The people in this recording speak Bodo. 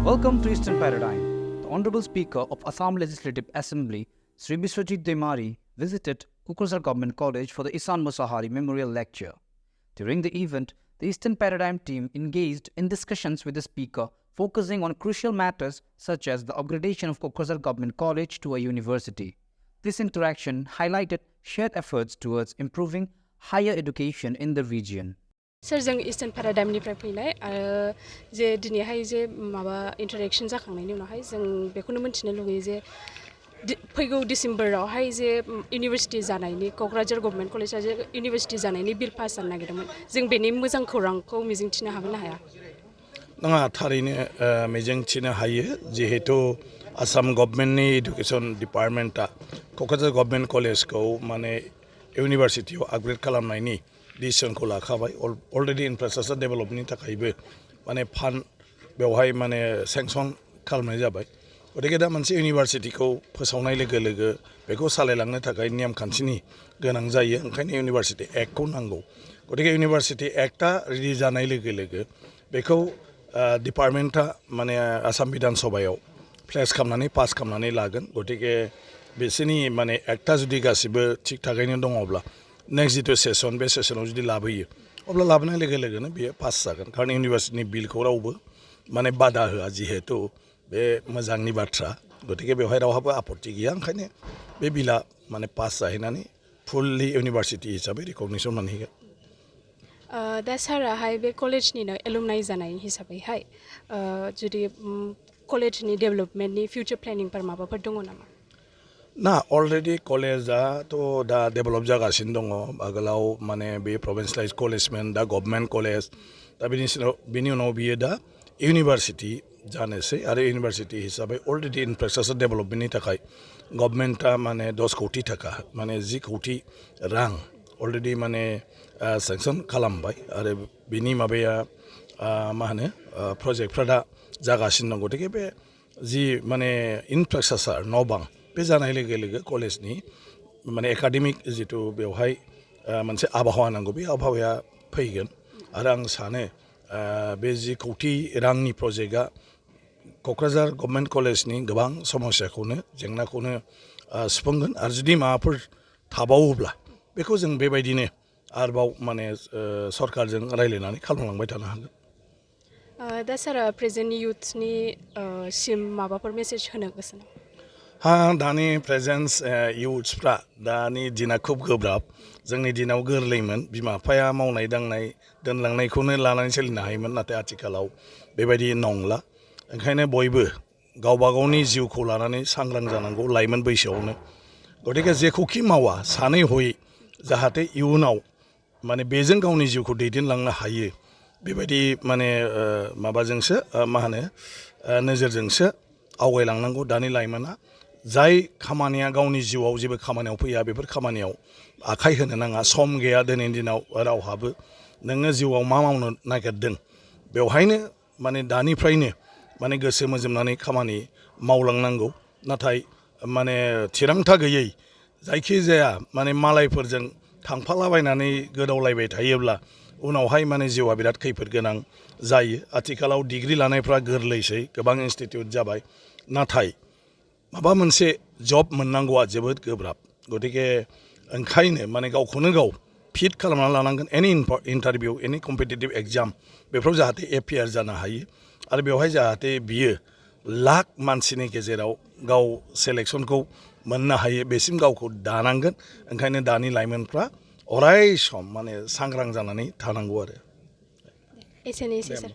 Welcome to Easternparadigm. The Honorable Speaker of Assam Legislative Assembly, Shri Biswajit Daimary, visited Kokrajhar Government College for the Ishan Mwshahary Memorial Lecture. During the event, the Easternparadigm team engaged in discussions with the speaker, focusing on crucial matters such as the upgradation of Kokrajhar Government College to a university. This interaction highlighted shared efforts towards improving higher education in the region. Sir, जों ईस्टार्न पेराडाइमनिफ्राय फैनाय आरो जे दिनैहाय जे माबा इंटरेक्शन जाखांनायनि उनावहाय जों बेखौनो मिथिनो लुगैयो जे फैगौ डिसेम्बरावहाय जे इउनिभार्सिटि जानायनि क'क्राझार गभर्नमेन्ट कलेजआ जे इउनिभार्सिटि जानायनि बिल पास जानो नागिरदोंमोन जों बेनि मोजां खौरांखौ मिजिंथिनो हागोन ना हाया? नङा थारैनो मिजिंथिनो हायो जिहेतु आसाम गभर्नमेन्टनि एडुकेशन डिपार्टमेन्टआ क'क्राझार गभर्नमेन्ट कलेजखौ माने इउनिभार्सिटियाव आपग्रेड खालामनायनि डिसिजनखौ लाखाबाय अलरेडि इनफ्रास्ट्राक्चार डेभेलपमेन्टनि थाखायबो माने फान्ड बेवहाय माने सेंसन खालामनाय जाबाय गतिके दा मोनसे इउनिभार्सिटिखौ फोसावनाय लोगो लोगो बेखौ सालायलांनो थाखाय नेम खान्थिनि गोनां जायो ओंखायनो इउनिभार्सिटि एक्टखौ नांगौ गतिके इउनिभार्सिटि एक्टआ रेडि जानाय लोगो लोगो बेखौ डिपार्टमेन्टआ माने आसाम बिधान सभायाव प्लेस खालामनानै पास खालामनानै लागोन गतिके बिसोरनि माने एक्टआ जुदि गासिबो थिग थागैनो दङब्ला नेक्स्ट जितु सेसन बे सेसनाव जुदि लाबोयो अब्ला लाबोनाय लोगो लोगोनो बेयो पास जागोन कारण इउनिभार्सिटिनि बिलखौ रावबो माने बादा होआ जिहेतु बे मोजांनि बाथ्रा गतिके बेवहाय रावहाबो आपत्ति गैया ओंखायनो बे बिला माने पास जाहैनानै फुल्लि इउनिभार्सिटि हिसाबै रिकगनिसन मोनहैगोन दा साराहाय बे कलेजनिनो एलुमनाइ जानाय हिसाबैहाय जुदि कलेजनि डेभेलपमेन्टनि फिउचार प्लेनिंफोर माबाफोर दङ नामा? ना अलरेडि कलेजआथ' दा डेभेलप जागासिनो दङ आगोलाव माने बे प्रभिन्सियेलाइज कलेजमोन दा गभर्नमेन्ट कलेज दा बिनि उनाव बियो दा इउनिभार्सिटि जानोसै आरो इउनिभार्सिटि हिसाबै अलरेडि इनफ्रास्ट्राक्चार डेभेलपमेन्टनि थाखाय गभर्नमेन्टआ माने 10 कोटि थाखा माने 10 कोटि रां अलरेडि माने सेंसन खालामबाय आरो बिनि माबाया मा होनो प्रजेक्टफ्रा दा जागासिनो दं गतिके बे जि माने इनफ्रास्ट्राक्चार न' बां बे जानाय लोगो लोगो कलेजनि माने एकाडेमिक जितु बेवहाय मोनसे आबहावा नांगौ बे आबहावाया फैगोन आरो आं सानो बे 10 कोटि रांनि प्रजेक्टआ क'क्राझार गभर्नमेन्ट कलेजनि गोबां समस्याखौनो जेंनाखौनो सुफुंगोन आरो जुदि माबाफोर थाबावोब्ला बेखौ जों बेबायदिनो आरोबाव माने सरकारजों रायलायनानै खालामलांबाय थानो हागोन दा सारा प्रेजेन्ट युथनि सिम माबाफोर मेसेज होनो गोसो नामा? दानि प्रेजेन्स इयुथ्सफ्रा दानि दिना खुब गोब्राब जोंनि दिनाव गोरलैमोन बिमा बिफाया मावनाय दांनाय दोनलांनायखौनो लानानै सोलिनो हायोमोन नाथाय आथिखालाव बेबायदि नंला ओंखायनो बयबो गावबा गावनि जिउखौ लानानै सांग्रां जानांगौ लाइमोन बैसोआवनो गतिके जेखौखि मावा सानै हयै जाहाथे इयुनाव माने बेजों गावनि जिउखौ दैदेनलांनो हायो बेबायदि माने माबाजोंसो मा होनो नोजोरजोंसो आवगायलांनांगौ दानि लाइमोना जाय खामानिया गावनि जिउआव जेबो खामानियाव फैया बेफोर खामानियाव आखाइ होनो नाङा सम गैया दिनैनि दिनाव रावहाबो नोङो जिउआव मा मावनो नागिरदों बेवहायनो माने दानिफ्रायनो माने गोसो मोजोमनानै खामानि मावलांनांगौ नाथाय माने थिरांथा गैयै जायखिजाया माने मालायफोरजों थांफालाबायनानै गोदावलायबाय थायोब्ला उनावहाय माने जिउआ बिराद खैफोद गोनां जायो आथिखालाव डिग्री लानायफ्रा गोरलैसै गोबां इनस्टिट्यूट जाबाय नाथाय माबा मोनसे जब मोननांगौआ जोबोद गोब्राब गतिके ओंखायनो माने गावखौनो गाव फिट खालामनानै लानांगोन एनि इन्टारभिउ एनि कम्पिटिटिभ एग्जाम बेफोराव जाहाथे एपियार जानो हायो आरो बेवहाय जाहाथे बियो लाख मानसिनि गेजेराव गाव सेलेक्सनखौ मोननो हायो बेसिम गावखौ दानांगोन ओंखायनो दानि लाइमोनफ्रा अराय सम माने सांग्रां जानानै थानांगौ आरो एसेनोसै सार